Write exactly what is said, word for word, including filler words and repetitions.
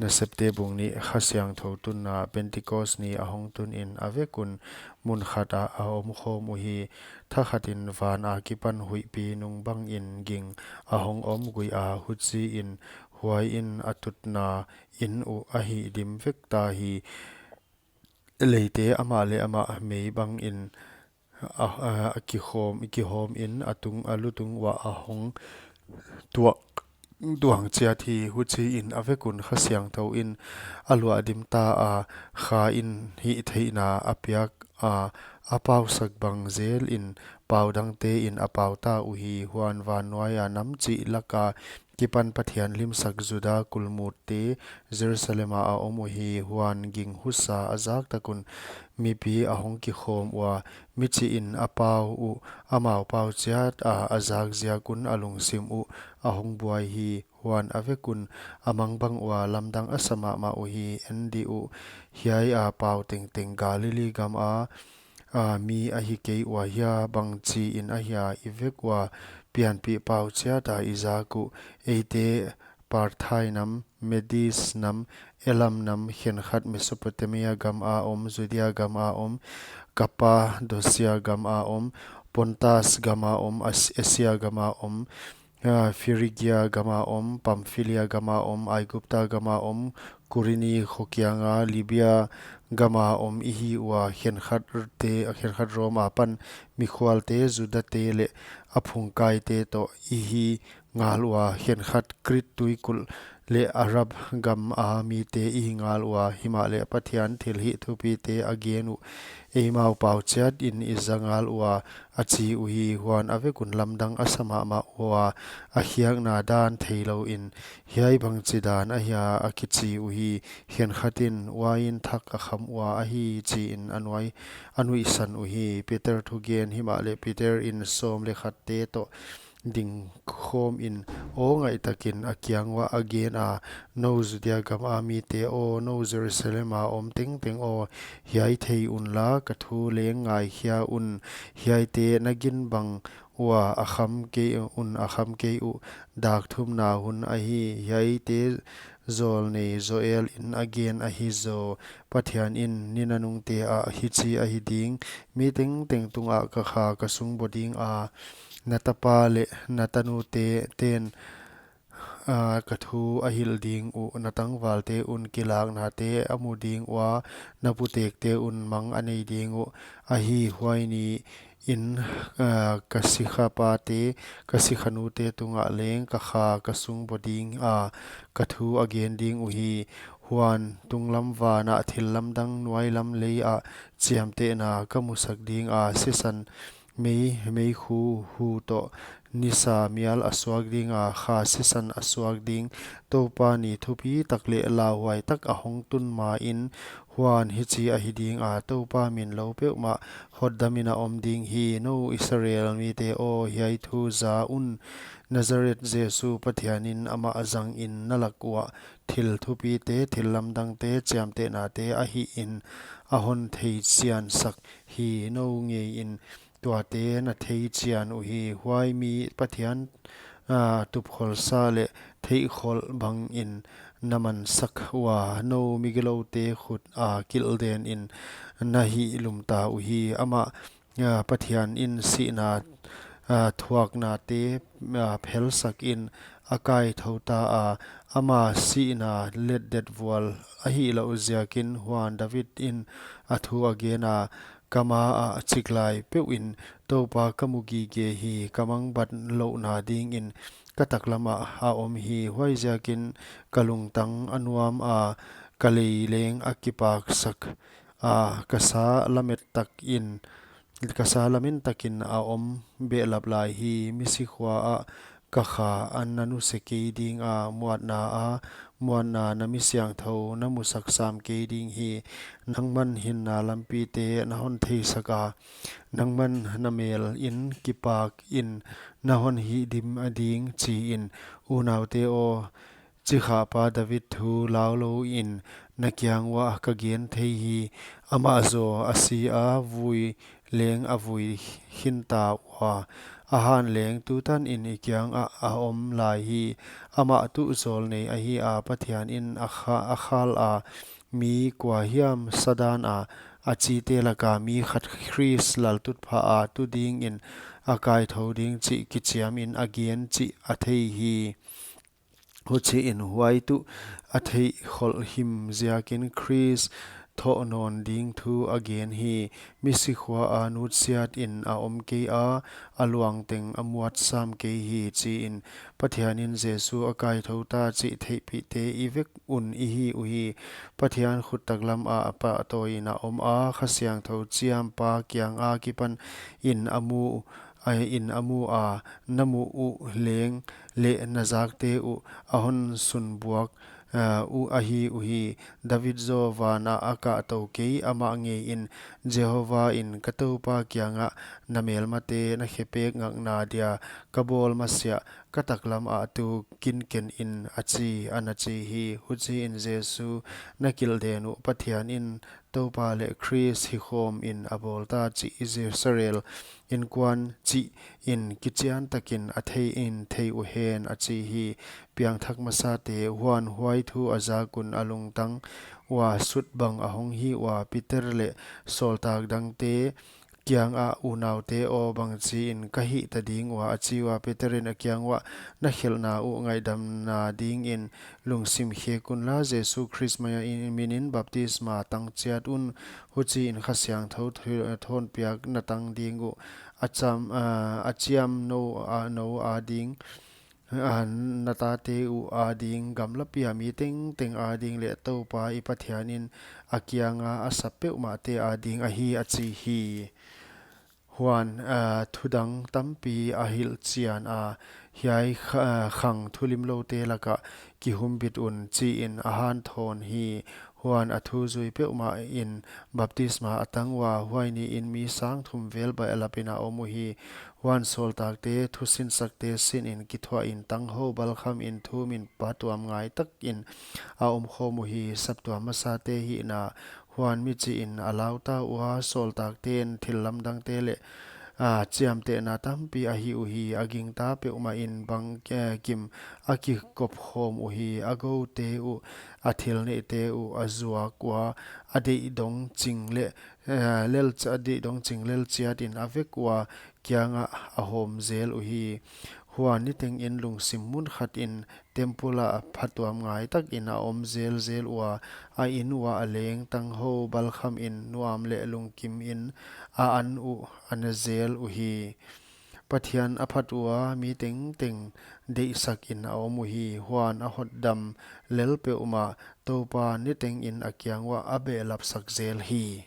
Nasepte bung nih. Kha Siangthou tunna. Pentecost ni a hong tun in a vek un mun khat ah a om khawm uhi. Thakhatin van akipan huihpi nung bangin ging a hong om gui a, huchiin huai in a tutna inn uh a hih dim vek ta hi. Leite amah leh amah mei bangin a, a, a kihawm, kihawm in a tung, a lutung uah a hong tuak, tuang chiat hi. Huchiin a vek un Kha Siangthou in a luah dim ta a, Kha in hihtheihna a piak a, a pausak bang zel in pau dangte in a pau ta uhi. Huan van nuaia nam chih laka kipan Pathian limsak Juda kulmutte Jerusalem ah a om uhi. Huan ging husa a zak tak un mipi a hong kikhawm ua, michih in a pau uh amau pau chiat a, a zak ziak un a lungsim uh a hong buai hi. Huan a vek un a mangbang ua lamdang a sa mahmah uhi. En di uh, hiai a pau tengteng Galilee gam a, a, mi ahi kei ua hia? Bangchiin ahia i vek ua pianpih pau chiat a i zak uh? Eite Parthia nam, Media nam, Elam nam, khenkhat Mesopotamia gam a om, Judea gam a om, Cappadocia gam a om, Pontus gam a om, As-, Asia gam a om, a, Phrygia gam a om, Pamphylia gam a om, Aigupta gam a om, Kurene kho kianga Libya gam a om i hi ua, khenkhat te, khenkhat Rom apan mikhualte, Judate leh a phungkaite toh i hi ngal ua, khenkhat Crete tuikulh leh Arab gam a mite i hi ngal ua, himahleh Pathian thilhih thupite a gen uh eimau pau chiat in i za ngal ua, a chi uhi. Huan a vek un lamdang a sa mahmah ua, a khiakna dan theilou in, hiai bangchi dan ahia a kichi uhi. Khenkhat in uain thak a kham ua ahi chiin a nuai, a nuihsan uhi. Peter thugen. Himahleh Peter in sawm leh khatte toh dingkhawm in aw ngaihtakin a kiang uah a gen a, Nou Judea gam a mite aw, nou Jerusalem a om tengteng aw, hiai thei unla, ka thu leng ngaikhia un. Hiaite na gin bang ua a kham kei un, a kham kei uh. Dak thumna hun ahi. Hiaite zawlnei Joel in a gen ahi zaw. Pathian in, Ni nanungte ah hichi ahi ding, mi tengteng tungah ka Kha ka sungbaw ding a, na tapa leh na tanute ten, a, ka thu a hilh ding uh, na tangvalte un kilaknate a mu ding ua, na putekte un mang a nei ding uh. Ahi, huai niin, a, ka sikhapate, ka sikhanute tungah leng ka Kha ka sungbaw ding a, ka thu a gen ding uhi. Huan tunglam van ah thil lamdang, nuailam lei ah chiamtehna ka musak ding a, sisan mei, meikhu hu toh nisa mial a suak ding a, Kha sisan a suak ding. Toupa ni thupitak leh lauhuaitak a hong tun main, huan hichi ahi ding a, Toupa min lou peuhmah hotdamin a om ding hi. Nou Israel mite aw, hiai thu za un. Nazareth Jesu, Pathian in amah zangin na lak uah thil thupite, thil lamdangte, chiamtehnate a hihin a hon theichiansak hi. Nou ngeiin tuate na theichian uhi. Huai mi Pathian, a, tupkholsa leh theihkholh bangin na mansak ua, nou migiloute khut a kilhden in na hih lumta uhi. Amah, a, Pathian in sihna, a, thuaknate, a, phelsak in a kaithou ta a, ama sihna letdet vual ahihlouh ziakin. Huan David in a thu a gen a, Ka ma ah chiklai peuhin Toupa ka mu gige hi. Ka mangbat louhna dingin ka taklam ah a om hi. Huaiziakin ka lungtang a nuam a, ka lei leng a kipaksak a, ka sa lamet takin, ka sa lamen takin a om behlap lai hi. Misi khua ah ka Kha a na nuse kei ding a, muanna a, muanna na mi siangthou na musak sam kei ding hi. Nangman hinna lampite na hon theisak a, nangman na mel in kipakin na hon hihdim ding, chiin. Unaute aw, Chikhapa David thu laulouin na kiang uah ka gen thei hi. Amah zaw a si a, vui leng a vui khinta ua, a han leng tutan in i kiangah a om lai hi. Amah tuh zawlnei ahi a, Pathian in a kha-, a khal a, mi kuahiam sadan a, a chite laka mi khat Khrist laltutphah a tu dingin a kaithou ding chih kichiam in a gen chih a thei hi. Huchiin huai tuh a theih kholh him ziakin Khrist thoh nawn ding thu a gen hi. Misikhua a nutsiat in a om kei a, a luang teng a muat sam kei hi, chi in Pathian in Jesu a kaithou ta chih theihpihte i vek un i hi uhi. Pathian khut taklam a a pahtawi in a om a, Kha Siangthou chiam pa kiang a kipan in a mu, a in a mu a, na muh uh leng leh na zakte uh a hon sunbuak, ah, uh ahi uhi. David zaw van a a kahtou kei, amah ngei in, Jehova in, ka Toupa kiangah na melmate na khepek ngakna dia ka bawl masiah ka taklam ah tu kinken in, a chi, ana chi hi. Huchiin Jesu na kilhden uh Pathian in Toupa leh Khrist hi khawm in a bawl ta chih Israel inkuan chih in kichian takin a thei in thei uhen, a chi hi. Piangthak masate. Huan huai thu a zak un a lungtang ua sut bang a hong hi ua, Peter leh sawltak dangte kiangah, Unaute aw, bangchi in ka hih ta ding ua? A chi ua. Peter in a kiang uah, Na khelhna uh ngaihdamna dingin lungsim khek unla, Jesu Khrist mai in, min in baptisma tang chiat un. Huchiin Kha Siangthou thu-, thawnpiak na tang ding uh, a cham, ah, a chiam nou, ah, nou a ding, ah, na tate uh a ding, gamlapi a mi tengteng a ding leh Toupa i Pathian in a kianga a sap peuhmahte a ding ahi, a chi hi. Huan, ah, thudang tampi a hilhchian a, Hiai kha-, khang thulimloute lakah kihumbit un, chi in a hanthawn hi. Huan a thu zui peuhmah in baptisma a tang ua, huai niin mi sang thum vel behlap in a om uhi. Huan sawltakte thusinsakte sin in kithuah in, tanghou balkham in, thum in, phatuam ngai tak in a omkhawm uhi. Saptuam masate hihna. Huan michih in a lau ta ua, sawltakte'n thillamdangte leh, ah, chiamtehna tampi a hih uhi. A gingta peuhmah in bangkim a kikopkhawm uhi. A goute uh, a thilneihte uh a zuak ua, a deih dong ching leh, ah, lel ch-, a deih dong ching lel chiat in a vek ua, kiangah a hawm zel uhi. Huan niteng in lungsim mun khat in temple ah phatuam ngai tak in a om zelzel ua, a inn uah a leng, tanghou balkham in, nuam leh lungkim in a an uh a ne zel uhi. Pathian a phat ua, mi tengteng deihsak in a om uhi. Huan a hotdam lel peuhmah Toupa niteng in a kiang uah a behlapsak zel hi.